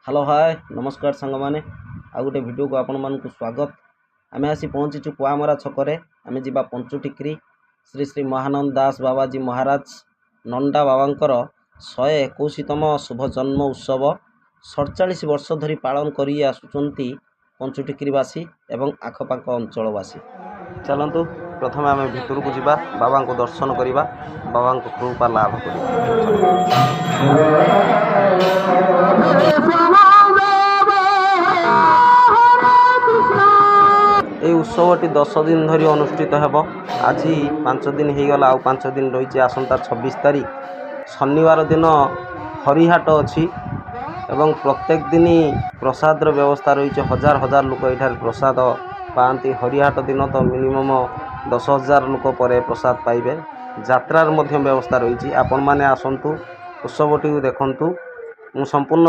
Hello, ହାଏ, ନମସ୍କାର ସାଙ୍ଗମାନେ। ଆଉ ଗୋଟେ ଭିଡ଼ିଓକୁ ଆପଣମାନଙ୍କୁ ସ୍ୱାଗତ। ଆମେ ଆସି ପହଞ୍ଚିଛୁ କୁଆମରା ଛକରେ। ଆମେ ଯିବା ପଞ୍ଚୁଟିକ୍ରି। ଶ୍ରୀ ଶ୍ରୀ ମହାନନ୍ଦ ଦାସ ବାବାଜୀ ମହାରାଜ ନଣ୍ଡା ବାବାଙ୍କର 121ତମ ଶୁଭ ଜନ୍ମ ଉତ୍ସବ 47 ବର୍ଷ ଧରି ପାଳନ କରି ଆସୁଛନ୍ତି ପଞ୍ଚୁଟିକ୍ରିବାସୀ ଏବଂ ଆଖପାଖ ଅଞ୍ଚଳବାସୀ। ଚାଲନ୍ତୁ, ପ୍ରଥମେ ଆମେ ଭିତରକୁ ଯିବା, ବାବାଙ୍କୁ ଦର୍ଶନ କରିବା, ବାବାଙ୍କ କୃପା ଲାଭ କରିବା। ଏଇ ଉତ୍ସବଟି 10 ଦିନ ଧରି ଅନୁଷ୍ଠିତ ହେବ। ଆଜି 5 ଦିନ ହେଇଗଲା, ଆଉ 5 ଦିନ ରହିଛି। ଆସନ୍ତା 26 ତାରିଖ ଶନିବାର ଦିନ ହରିହାଟ ଅଛି ଏବଂ ପ୍ରତ୍ୟେକ ଦିନ ପ୍ରସାଦର ବ୍ୟବସ୍ଥା ରହିଛି। ହଜାର ହଜାର ଲୋକ ଏଠାରେ ପ୍ରସାଦ ପାଆନ୍ତି। ହରିହାଟ ଦିନ ତ ମିନିମମ୍ 10,000 ଲୋକ ପରେ ପ୍ରସାଦ ପାଇବେ। ଯାତ୍ରାର ମଧ୍ୟ ବ୍ୟବସ୍ଥା ରହିଛି। ଆପଣମାନେ ଆସନ୍ତୁ, ଉତ୍ସବଟିକୁ ଦେଖନ୍ତୁ। ମୁଁ ସମ୍ପୂର୍ଣ୍ଣ